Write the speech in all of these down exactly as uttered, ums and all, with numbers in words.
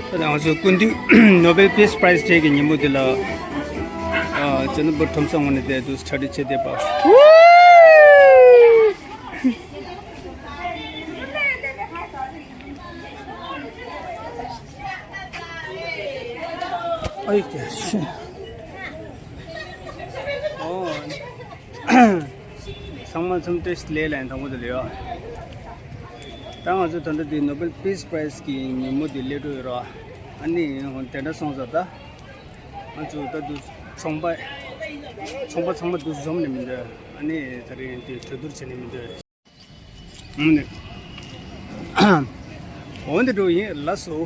ད་ང་ཚོ་སྐུ་མདུན་ནོ་བེལ་པིས་པྲའི་ཛི་ཌེ་གི་ཉིན་མོ་འདི་ལ། ཨ། ཅེ་ནོ་བེལ་ཁྲོམ་ས་ངོས་ནས་བསྡད་འདུག་སི་ཊ་ཌི་བྱས་བསྡད་པ། ཨ་ཡེ་ཀྱེ་ཤི། ཨོ། ཚང་མ་འཚམས་འདྲི་ཞུ། ལས་ལན་དང་པོ་དེ་ལ་ཡོད། ད་ང་ཚོ་ད་ལྟ་འདི་ནོ་བེལ་པིས་པྲའི་ཛི་གི་ཉིན་མོ་འདི་སླེབས་འགྲོ་ཡོད་ར། ཨ་ནི་དེ་འདྲ་སོང་ཙང་ད་ང་ཚོ་ད་དུ་ཚོང་པ་ཚོང་པ་ཚང་མ་དུ་འཛོམས་ནས་མི་འདུག་ཨ་ནི་དེ་རིང་འདི་གྲོས་བསྡུར་བྱས་ནས་མི་འདུག་འོན་ཏེ། འོན་ཏེ་འགྲོ་ཡིན་ལགས་སོ།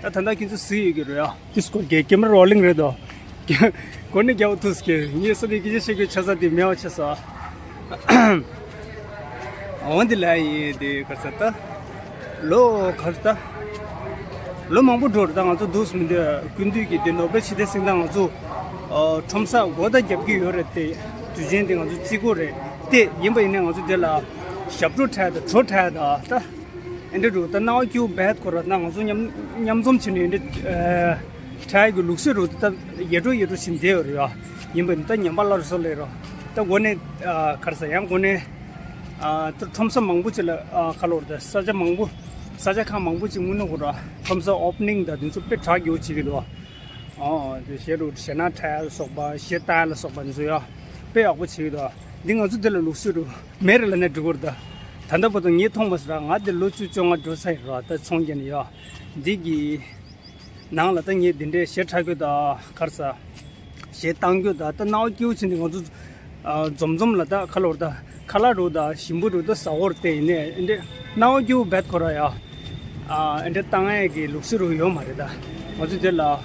ད་ད་ལྟ་ཁྱེད་ཚོ་གཟིགས་ཡོད་ཀྱི་རེད་ཨ། ཏིས་ཀོ་གེ་ཀེ་མ་ར་རོ་ལིང་རེད་དོ། གོ་ནས་རྒྱག་ཐུབ་ཀྱི་ངས་སོ་ནས་སྐད་ཆ་བཤད་དགོས་ཆགས་ས་དེ་མེད་པ་ཆགས་སོ། འོན་ཏེ་ལ་ཡིན་དེ་ག་ས་ད། ལོ་ག་ས་ད། ལོ་མང་པོ་འགྲོ་རེད། ད་ང་ཚོ་འདུག་སེ་མི་འདུག་སྐུ་མདུན་གྱི་དེ་ནོ་བེལ་ཞི་བདེ་གཟེངས་རྟགས་ང་ཚོ་ཨ། ཁྲོམ་ས་སྒོ་ད་རྒྱབ་ཀྱི་ཡོད་རེད་དེ། དུས་ཆེན་དེ་ང་ཚོ་བརྩི་དགོས་རེད་དེ། ཡིན་པ་ཡིན་ནའི་ང་ཚོ་དེ་ལ་ཞབས་བྲོ་འཁྲབ་ཡ་ད་བྲོ་འཁྲབ་ཡ་ད་ད། ཨེ་འདྲ་རུ་ད་སྣང་བ་སྐྱིད་པོ་བེད་ཁོ་ར་ད་ང་ཚོ་མཉམ་མཉམ་འཛོམས་བྱས་ནས་ཨེ་འདྲ་ཨ། འཁྲབ་ཡ་གི་ལུགས་སྲོལ་རུ་ད་ཡར་འགྲོ་ཡར་འགྲོ་བྱེད་བསྡད་ཡོད་རེད་ཡ། ཡིན་པ་ཡིན་ད་ཉམས་པ་སླར་གསོ་ལས་རོ། ད་སྒོ་ནས་ཨ། ག་རེ་ཟ་ཡང་སྒོ་ནས་ཨ། ད་ཁྲོམ་ས་མང་པོ་ཅིག་ལ་ཨ། ག་ལབ་རེད་ད། ས་ཆ་མང་པོ་ས་ཆ་ཁག་མང་པོ་ཅིག་དངོས་གནས་ཁོ་ར་ཁྲོམ་ས་ཨོ་པ་ནིང་དང་དེ་ཚོ་དཔེ་གྲགས་ཡོད་བྱེད་ཀྱི་འདུག་ཨོ་དེ་གཞས་རུ་གཞས་སྣ་འཁྲབ་ཡ་ལ་སོགས་པ་གཞས་བཏང་ཡ་ལ་སོགས་པ་འདི་ཚོ་ཡ་དཔེ་ཡག་པོ་བྱེད་ཀྱི་འདུག་འདི་ང་ཚོ་འདི་ལ་ལུགས་སྲོལ་རུ་མེད་རེད་ལབ་ན་འགྲིག་གི་རེད་ད། ད་ལྟ་བར་དུ་ངས་མཐོང་མ་སོང་ར། ང་འདི་ལོ་བཅུ་བཅོ་ལྔ་འགྲོ་ཚར་ཡིན་ར། ད་ཚོང་རྒྱག་ནས་ཡ་འདི་གི་ནང་ལ་ད་ངས་འདི་འདྲའི་གཞས་འཁྲབ་རྒྱུ་དང་ག་རེ་ཟ། གཞས་བཏང་རྒྱུ་དང་ད་སྣང་བ་སྐྱིད་པོ་བྱས་ནས་ང་ཚོ་ཨ། འཛོམས་འཛོམས་ལ་ད་ཁ་ལོར་ད་ཁ་ལག་རུ་ད་ཞིམ་པོ་རུ་ད་ཟ་འོར་དེ་ཡིན་ནས་འདི་སྣང་བ་སྐྱིད་པོ་བེད་ཁོ་ར་ཡ། ཨ། འདི་བཏང་ཡས་ཀྱི་ལུགས་སྲོལ་རུ་ཡོད་མ་རེད་ད། ང་ཚོ་དེ་ལ་ཨ།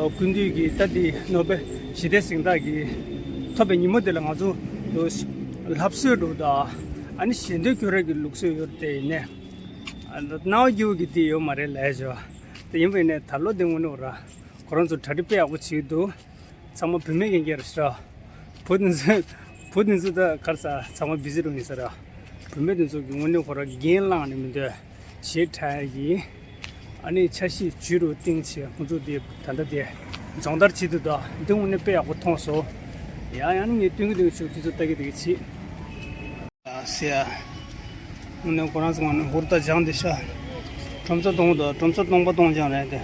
སྐུ་མདུན་གྱི་ད་འདི་ནོ་བེལ་ཞི་བདེ་གཟེངས་རྟགས་ཀྱི་ཐོབ་པའི་ཉིན་མོ་དེ་ལ་ང་ཚོ་ལྷ་གསོལ་རུ་ད་ཨ་ནི་ཞལ་འདོན་སྐྱོན་རས་ཀྱི་ལུགས་སྲོལ་ཡོད་དེ་ཡིན་ནས། ཨ། སྣང་བ་སྐྱིད་པོ་གི་དེ་ཡོད་མ་རེད་ལས་བྱོས། དེ་ཡིན་པས་ནས་ད་ལོ་འདི་དངོས་གནས་ར་ཁོ་རང་ཚོ་གྲ་སྒྲིག་དཔེ་ཡག་པོ་བྱེད་ཀྱི་འདུག་ཚང་མ་བུད་མེད་ཀྱི་འགན་རེད་ཤག་བུ་དེ་ཚོ་བུ་དེ་ཚོ་ད་ག་རེ་ཟ་ཚང་མ་བི་ཟི་རུ་ཡིན་ས་ར། བུད་མེད་དེ་ཚོ་གི་དངོས་གནས་ཁོ་རང་འགན་བླངས་ནས་མི་འདོད་གཞས་འཁྲབ་ཡ་ཡིན། ཨ་ནི་འཆར་གཞི་ཇུས་རུ་བཏིང་བྱས་ཁོང་ཚོ་དེ་ད་ལྟ་དེ་སྦྱོང་བརྡར་བྱེད་དུ་ད་འདི་དངོས་གནས་དཔེ་ཡག་པོ་མཐོང་སོང་། ཡང་ཡང་ནི་ངས་སྟོན་གི་འདུག་ཞུ་དུས་ཚོད་ལྟ་གི་འདུག་གི་བྱེད། ཟེར་ཡ། དངོས་གནས་ཁོ་རང་ཚོ་ངོ་ནས་ཧུར་ཐག་སྦྱངས་ཏེ་ཤ། ཁྲོམ་ས་སྟོང་དང་ཁྲོམ་ས་སྟོང་པ་སྟོང་སྦྱངས་རེད་དེ།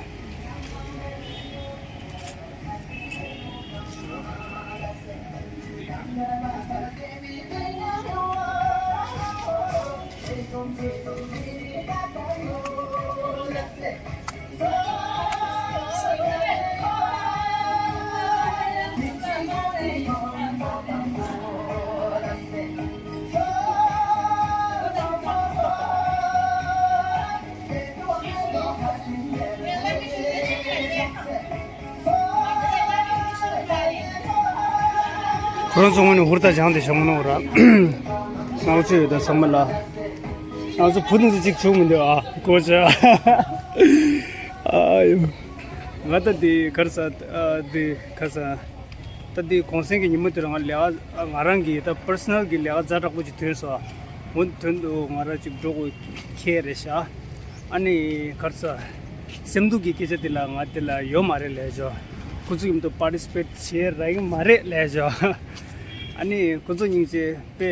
ཁོ་རང་ཚོ་ངོས་ནས་ཧུར་ཐག་སྦྱངས་ཏེ་བཞག་མ་གནང་ར། སྣང་ཚུལ་ཡོད་ད་ཚང་མ་ལ། ང་ཚོ་བུ་དེ་ཚོ་གཅིག་བྱུང་མི་འདུག་ཨ། ཀོ་ཅི། ཨ་ཡོ། ང་ད་དེ་ག་རེ་ཟ། ཨ། དེ་ག་རེ་ཟ། ད་དེ་གུང་སེང་གི་ཉིན་མོ་དེར་ང་ལས་ཀ་ང་རང་གི་ད་པར་སོ་ནལ་གྱི་ལས་ཀ་ཛ་དྲག་པོ་ཅིག་ཐོན་སོང་། འོ་དོན་དུ་ང་རང་ཅིག་འགྲོ་དགོས་ཁེལ་རེད་ཤག་ཨ་ནི་ག་རེ་ཟ། སེམས་སྡུག་གི་སྐད་ཆ་དེ་ལ་ང་དེ་ལ་ཡོད་མ་རེད་ལས་ཆོག་ཁོ་ཚོ་ཡིན་དུ་པར་ཊི་སི་པེ་ཊི་བྱེད་རག་གི་མ་རེད་ལས་ཆོག་ཨ་ནི་ཁོ་ཚོ་སྙིང་རྗེ་དཔེ་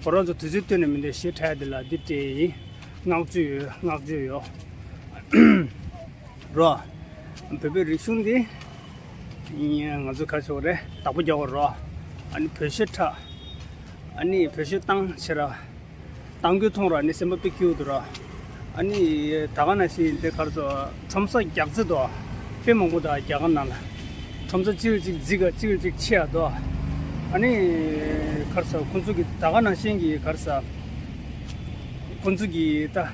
ཁོ་རང་ཚོ་དུས་ཚོད་བཏོན་ནས་མི་འདུག་གཞས་འཁྲབ་ཡ་དེ་ལ་འདི་སྤྲད་ཡིན། བསྔགས་བརྗོད་ཡོད། བསྔགས་བརྗོད་ཡོད། རོ། བོད་པའི་རིག་གཞུང་འདི་ང་ཚོ་ག་ཞོག་རེད་བདག་པོ་རྒྱག་དགོས་རོ། ཨ་ནི་བོད་གཞས་འཁྲབ། ཨ་ནི་བོད་གཞས་བཏང་ཕྱིར་ར། བཏང་རྒྱུ་མཐོང་ར་ནི་སེམས་པ་དཔེ་སྐྱིད་འདུག་ར། ཨ་ནི་ད་ག་ནང་བཞིན་དེ་གར་ཚོ་ཁྲོམ་ས་རྒྱག་རྩེ་དོ། དཔེ་མང་པོ་དང་རྒྱ་གར་ནང་ལ། ཁྲོམ་ས་གཅིག་ལ་གཅིག་རྫིག་ག་གཅིག་ལ་གཅིག་ཆེ་ཡ་དོ། ཨ་ནི་གར་ས་ཁོང་ཚོ་གི་ད་ག་ནང་བཞིན་གྱི་གར་ས། ཁོང་ཚོ་གི་ད།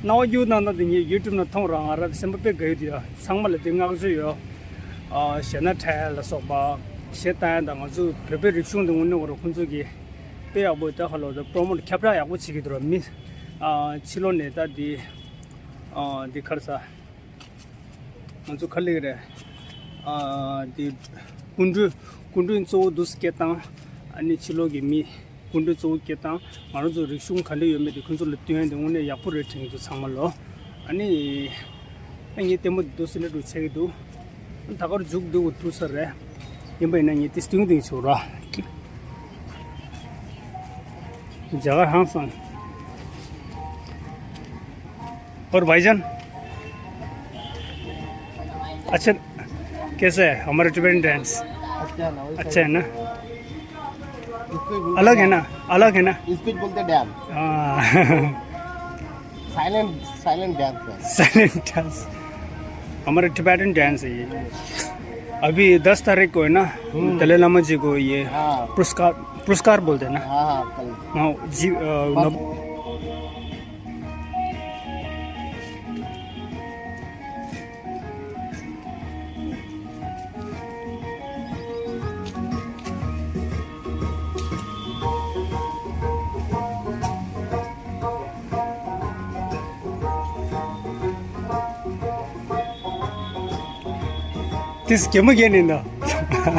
སྣང་བ་སྐྱིད་པོ་གནང་སྟངས་དེ་ངས་ཡུ་ཊུབ་ནང་མཐོང་ར་ང་ར་སེམས་པ་དཔེ་དགའ་ཡོད་དུ་ཡ་ཚང་མ་ལ་དེ་བསྔགས་བརྗོད་ཡོད། ཨ་གཞས་སྣ་འཁྲབ་ཡ་ལ་སོགས་པ། གཞས་བཏང་ཡ་དང་ང་ཚོ་བོད་པའི་རིག་གཞུང་དེ་དངོས་གནས་ཁོ་རང་ཁོང་ཚོ་གི་དཔེ་ཡག་པོ་ད་ཧ་ལོ་ད་པྲོ་མོཊ་ཁྱབ་བསྒྲགས་ཡག་པོ་བྱེད་ཀྱི་འདུག་ར་མི། ཨ་ཕྱི་ལོགས་ནས་ད་འདི། ཨ་འདི་ག་རེ་ཟ། ང་ཚོ་ག་རེ་ལབ་ཀྱི་རེད། ཨ་འདི། སྐུ་མགྲོན། སྐུ་མགྲོན་གཙོ་བོ་འདུག་སེ་སྐད་བཏང་། ཨ་ནི་ཕྱི་ལོགས་ཀྱི་མི། སྐུ་མགྲོན་གཙོ་བོ་སྐད་བཏང་། ང་རང་ཚོ་རིག་གཞུང་ག་འདྲ་ཡོད་མེད་དེ་ཁོང་ཚོ་ལ་སྟོན་ཡ་དེ་དངོས་གནས་ཡག་པོ་རེད་དྲན་གྱི་འདུག་ཚང་མ་ལོ། ཨ་ནི། ངས་ལྟད་མོ་འདུག་སེ་འདྲ་འདུག་ཆེ་གི་འདུག་ད་གར་མཇུག་བསྡུ་དགོས་ཐུག་ས་རེད། ཡིན་པ་ཡིན་ན་ངས་དེ་སྟིང་སྟིང་ཆོག་ར། རྒྱ་གར་ཧང་སང་། और भाईजान, अच्छा, कैसा है हमारा टिबेटन डांस? अच्छा है ना? अच्छा है ना? इसको ही बोलते अलग है हैं। ना? अलग है ना? इसको ही बोलते हैं डांस। हाँ। साइलेंट, साइलेंट डांस है। Silent dance. हमारा टिबेटन डांस है ये। अभी दस तारीख को है ना, हम्म। दलाई लामा जी को ये हाँ। पुरस्कार, पुरस्कार बोलते हैं ना? हाँ, हाँ, कल। हाँ, जी, अ, बस। नव- དེས་གད་མོ་བགད་ནས་འདུག་དེ།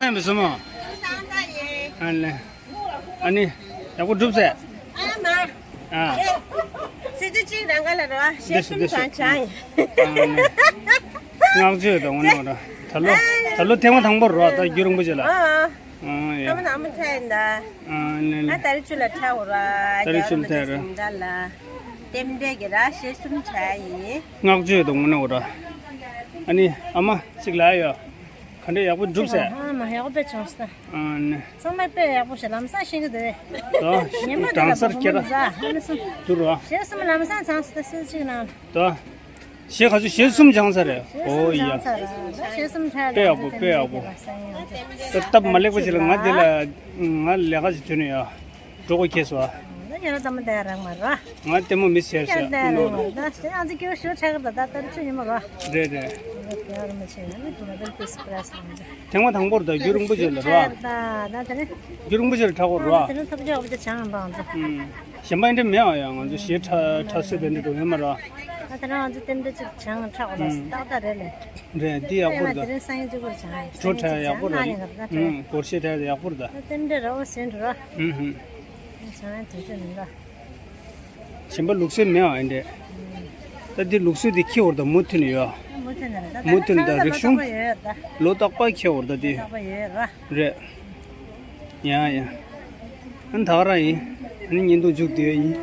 ཨ་མི་སོ་མོ། ཨ་ལེ། ཨ་ནི། ཡག་པོ་སྒྲུབ་ཟེར། ཨ་མ། ཨ། སྲིད་ཇུས་གཅིག་རང་ག་ལ་རོ། ཞེ་སུམ་ཚང་ཆ་ཡིན། ཨ་ནི། བསྔགས་བརྗོད་དང་ངོ་ནོ་ར། ད་ལོ། ད་ལོ་ཐེངས་མ་དང་པོ་རོ། ད་རྒྱུན་རིང་པོ་ཅིག་ལ། ཨ། ཨ་ཡ། ཐ་མ་ནང་མི་ཁྲ་ཡིན་ད། ཨ་ནི། ཨ་ད་རི་ཆུ་ལ་ཁྲ་འོ་ར། ད་རི་ཆུ་ལ་ཁྲ་ར། སིམ་ད་ལ། རྟེན་འབྲེལ་གྱི་ར་ཞེ་སུམ་ཆ་ཡིན། བསྔགས་བརྗོད་དང་ངོ་ནོ་ར། ཨ་ནི་ཨ་མ་གཅིག་ལ་ཡོ། ག་འདྲ་ཡག་པོ་འགྲུབ་ཟེར། ཨ་མ་ཡག་པོ་དཔེ་བྱུང་སོང་། ཨ་ནི། ཚང་མས་དཔེ་ཡག་པོ་ཞིག་ལམ་སང་ཤེས་ཀྱི་འདུག་ད་ཉིན་མོ་དེ་ལ་གྲང་སར་ཁྱེར་ཟ་ཨ་ནི་སོང་། དུ་རོ། ཞེ་སུམ་ལམ་སང་ཚང་སོང་ད་སྲིད་ཅིག་ནང་། ད། ཞེ་ག་ཚོད་ཞེ་སུམ་སྦྱངས་ས་རེད། ཨོ་ཡ། ཞེ་སུམ་ཚར་རེད། དཔེ་ཡག་པོ་དཔེ་ཡག་པོ། ད་སྟབས་མ་ལེགས་པ་ཞིག་ལ་ང་འདི་ལ་ང་ལས་ཀ་ཞིག་བྱོས་ནས་ཡ། འགྲོ་དགོས་ཁེལ་སོང་ཨ། ད་ཉེ་རང་ལྟད་མོ་བལྟ་ཡ་རག་མ་རེད། ང་ལྟད་མོ་མི་ཟེར་ཟེར་ཉེ་རང་ལྟད་མོ་ནོ་རེད། ད་ང་ཚོ་སྐྱེ་བོ་ཞོ་ཆགས་ཀྱི་ད་ད་ལྟར་ཆུ་ཉི་མ་རོ། རེད་རེད། ང་ལྟད་མོ་མི་བྱེད་ན་མི་དུ་ན་བེལ་ཏིས་པྲེས་ལ་འདི། ཐེངས་མ་དང་པོར་ད་རྒྱུན་རིང་པོ་ཅིག་ལ་རོ། ད་ད་དེ་ནི། རྒྱུན་རིང་པོ་ཅིག་ལ་ཁྲག་འཁོར་རོ། དེ་ནི་ཐབས་ཆག་པོ་ཅིག་ཆང་འབངས་ཚོ། ཨུམ། གཞན་པ་འདྲ་མེད་ཨ་ཡ། ང་ཚོ་ཞེ་ཁྲ་ཁྲ་སོད་དེ་འདྲ་འགྲོ་ཡོད་མ་རོ། ད་དེ་ནི་ང་ཚོ་རྟེན་འབྲེལ་ཅིག་ཆང་ཁྲག་འཁོར་ལ་ཏག་ཏག་རེད་ལེ། རེད་འདི་ཡག་པོ་རེད་ད། དེ་རིང་སང་ཉིན་གཅིག་པུར་ཆང་། གྲོ་ཁྲ་ཡག་པོ་རེད། ཨུམ། སྒོར་གཞས་ཁྲ་ཡག་པོ་རེད་ད། ད་རྟེན་འབྲེལ་རོ་ཟིན་འགྲོ་རོ། ཨུམ་ཧུམ། ཆང་ཡང་དུས་ཚོད་མིན་ལ། གཞན་པ་ལུགས་སྲོལ་མེད་ཨ་འདྲས། ད་འདི་ལུགས་སྲོལ་འདི་འཁྱེར་བར་ད་མུ་མཐུད་ནས་ཡོད། མུ་མཐུད་ནས་རེད་ད། མུ་མཐུད་ནས་ད་རིག་གཞུང་ལོ་རྟག་པར་འཁྱེར་བར་ད་འདི། རྟག་པར་ཡོད་ར། རེད། ཡ་ཡ། ཨ་ནི་ད་ག་རང་ཡིན། ཨ་ནི་བརྙན་ཐུང་མཇུག་བསྡུས་ཡིན།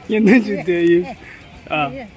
བརྙན་ཐུང་མཇུག་བསྡུས་ཡིན། ཨ།